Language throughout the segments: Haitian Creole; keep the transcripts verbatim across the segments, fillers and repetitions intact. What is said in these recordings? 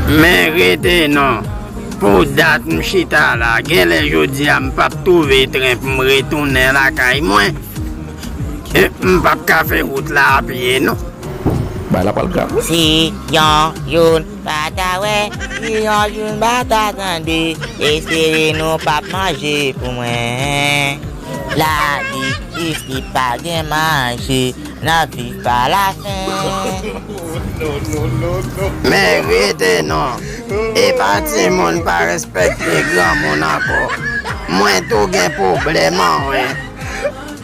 Men rete non. Pou dat m chita la, genlè jodi a m p ap twouve tren pou m retounen lakay mwen. E m p ap ka fè wout la a pye non. Bagay la pral grav wi. Si yon jou n pa ta wè, si yon jou n pa ta tande, espere nou p ap manje pou mwen. Lavi tris, li pa gen manje, n ap viv pa lafen. Men rete non. E pa timoun pa respekte granmoun ankò. Mwen tou gen pwoblèm an wen.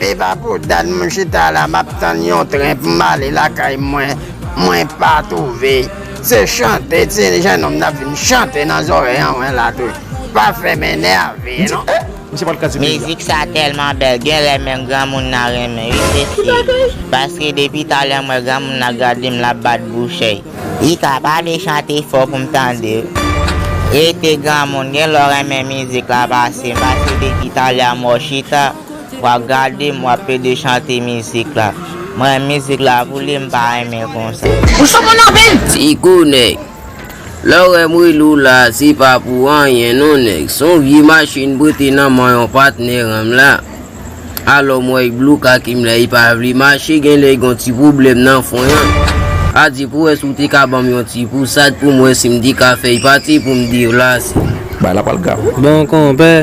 E pa pou dat m chita la, m ap tann yon tren pou m ale lakay mwen. Mwen pa twouve. Se chante ti jennonm nan vin chante nan zòrèy an wen la tou. Pa fè m enève non. Misye pral kraze peyi a. Mizik sa tèlman bèl, genlè menm granmoun nan renmen wi, se si. Paske depi talè m wè granmoun nan gade m, l ap bat bouch li. Li ka pale, chante fò pou m tande. Rete granmoun, genlè w renmen mizik la pase m, paske depi talè m wè w chita, w ap gade m, w ap pede chante mizik la. Mwen, mizik la pou li, m pa renmen konsa. Ou sot nan men! Ti kou nèg. Lè w wè m rele w la, se pa pou anyen non nèg. Se yon vye machin m prete nan men yon patnè an m la. Alò m wè l bloke ak m la, li pa vle mache, genlè l gen yon ti pwoblèm nan fren an. A di pou wè si w te ka ban m yon ti pousad pou m wè si m te ka fè l pati pou m deplase. Bagay la pral grav wi. Bon konpè,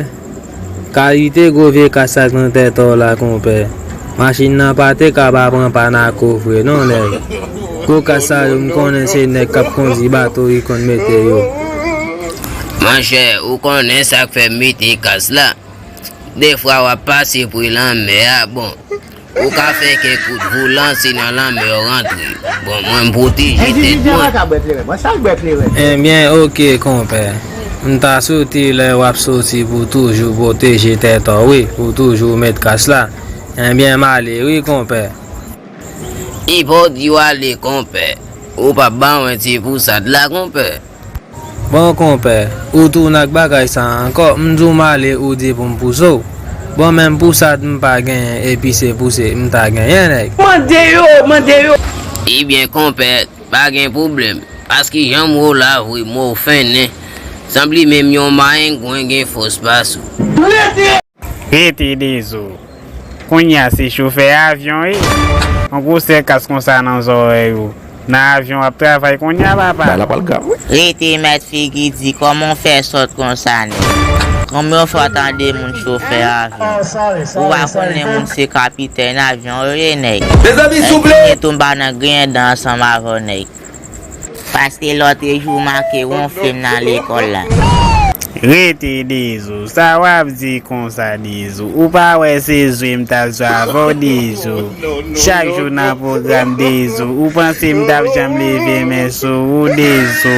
kalite gwo vye kas sa k nan tèt ou la konpè. Machin nan pa te ka pa pran pa nako vre non nèg. Gwo kas sa yo m konnen se nèg k ap kondi bato ki konn mete yo. Monchè, ou konnen sa k fè m mete kas la. Defwa w ap pase pre lanmè a, bon, ou ka fè kèk kout volan se nan lanmè w rantre. Bon, mwen m pwoteje tèt mwen. Ebyen, oke, konpè. M ta swete lè w ap soti pou toujou pwoteje tèt ou, wi, pou toujou met kas la. Ebyen, m ale, wi, konpè. Epa w di w ale, konpè. Ou p ap ban mwen ti pousad la, konpè. Bon, konpè, ou tounen ak bagay sa a ankò. M di w m ale, ou di pou m pouse w. Bon, menm pousad m pa genyen, epi se pouse m ta genyen, nèg. Mande yo, mande yo. Ebyen, konpè, pa gen pwoblèm. Paske jan m wè w la vre, m wè w fennen. Sanble menm yon mayengwen gen fòs pase w. Rete Dezo. Kounye a se chofè avyon wi. Yon gwosè kas konsa nan zòrèy ou. Nan avyon w ap travay kounye a papa. Bagay la pral grav wi. Rete mèt figi di kòman w fè sòt konsa nèg. Konbyen fwa w tande moun chofè avyon? Ou pa konnen moun se kapitèn avyon yo ye nèg. Mezanmi souple. Mwen tou m pa nan griyen dan ansanm avè w nèg. Paske lòtrejou make wonfle m nan lekòl la. Rete Dezo, sa w ap di konsa Dezo? Ou pa wè se zwe m t ap zwe avè w Dezo? Chak jou nan pwogram Dezo, ou panse m t ap janm leve men sou ou Dezo?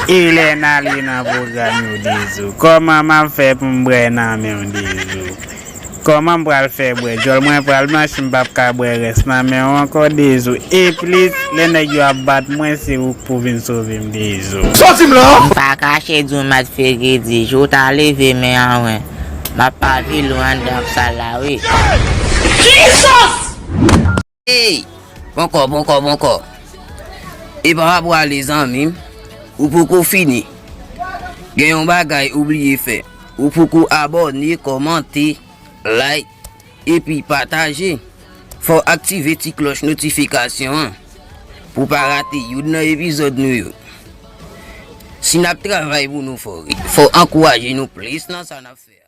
E lè n ale nan pwogram yo Dezo, kòman m ap fè pou m bwè nan men w Dezo? Kòman m pral fè bwè? Djòl mwen pral blanch, m p ap ka bwè rès nan men w ankò Dezo. E plis, lè nèg yo ap bat mwen, se ou k pou vin sove m Dezo. Sòti m la! M pa kache di w mèt figi di, jou w ta leve men an mwen, m ap pa vile w anndan sal la wi. Jesus! Ey! Ponkò, ponkò, ponkò. E pa pa pwale zanmi m, ou poko fini. Gen yon bagay ou bliye fè. Ou poko abòne, kòmante, like, epi pataje. Fò w aktive ti klòch notifikasyon an pou w pa rate youn nan epizòd nou yo. Si n ap travay pou nou fò wi, fò w ankouraje nou plis nan sa n ap fè a.